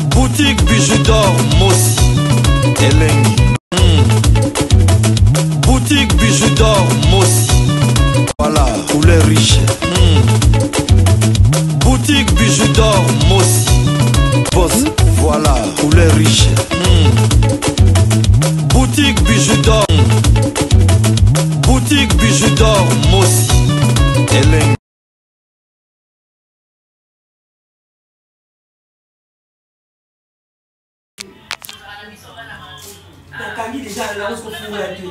Boutique Bijou d'or Mossi Elengi. Boutique Bijou d'or Mossi. Voilà, couleur riche. Boutique Bijou d'or Mossi. Boss, voilà, couleur riche. Boutique Bijou d'or. Boutique Bijou d'or Mossi. Elengi. Nakangi deja nakoki kofungola te.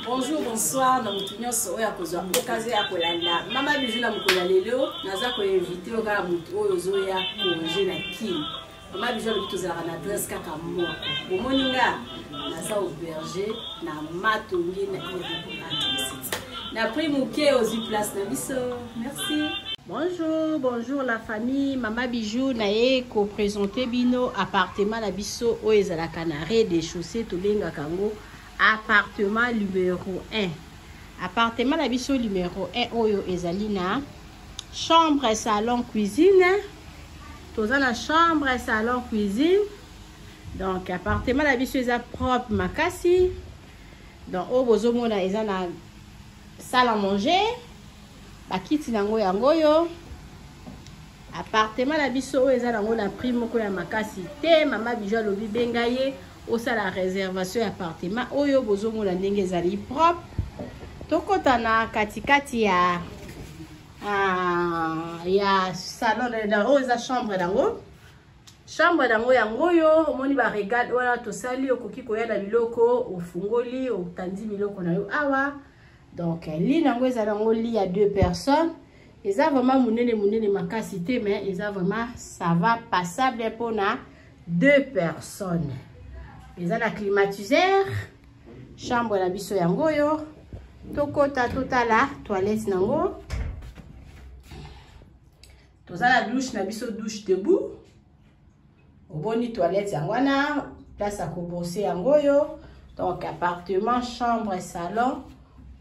Bonjour, bonsoir na moto nyonso oyo akozwa occasion ya kolanda Mama Bijou na mokolo ya lelo. Naza koinvite yo kaka moto oyo ozoya congé na Kin. Mama Bijou alobi tozalaka na adresse kaka moko. Bomoni nga naza auberge na Matonge na Iroko. Na prix moke ozwi place na biso. Merci. Bonjour, bonjour la famille. Mama Bijou naye ko présenter bino appartement na biso oyo ezalaka na rez-de-chaussée, tobengaka yango appartement numéro 1. Appartement na biso numéro 1 oyo ezali na chambre, salon, cuisine. Toza na chambre, salon, cuisine. Donc appartement na biso eza propre makasi. Donc oyo bozomona eza na salle à manger, bakiti nango yango oyo. Appartement na biso oyo eza nango na prix moko ya makasi te. Mama Bijou alobi benga ye osala réservation ya appartement oyo bozomona ndenge ezali propre. Tokota na katikati ya salon oyo eza chambre nango. Chambre nango yango oyo, omoni ba regard wana tosali, okoki koya na biloko, ofungoli, otandi biloko na yo awa. Donc lit nango eza nango lit ya 2 personnes. Eza vraiment munene munene makasi te, mais eza vraiment ça va passable mpona 2 personnes. Eza na climatiseur. Chambre na biso yango oyo. Tokota totala toilette nango. Toza na douche na biso, douche debout. Oboni toilette yango wana, place ya kobrosser yango oyo. Donc appartement, chambre, salon,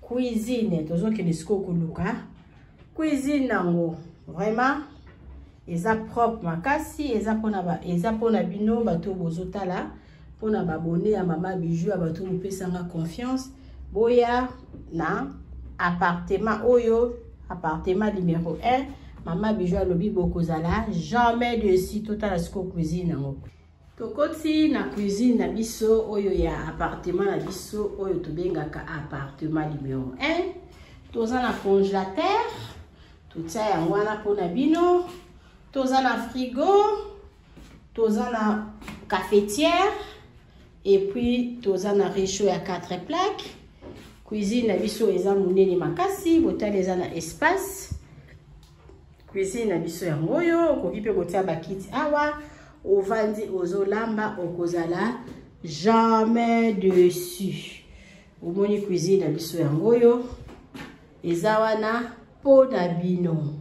cuisine. Tozokende sikoyo koluka cuisine nango. Vraiment eza propre makasi, eza mpona bino bato bozotala, mpona babone ya Mama Bijou, ya bato bopesanga confiance, boya na appartement oyo, appartement numéro 1. Mama Bijou alobi bokozala jamais dessus. Totala sikoyo cuisine yango. Tokoti na cuisine na biso oyo ya appartement na biso oyo tobengaka appartement numéro 1. Toza na congélateur, totia yango wana mpona bino. Toza na frigo, toza na cafetière, et puis toza na réchaud ya 4 plaques. Cuisine na biso eza monene makasi, botali eza na espace. Cuisine na biso yango oyo, okoki mpe kotia bakiti awa, ovandi ozolamba, okozala jamais dessus. Omoni cuisine na biso yango oyo eza wana mpo na bino.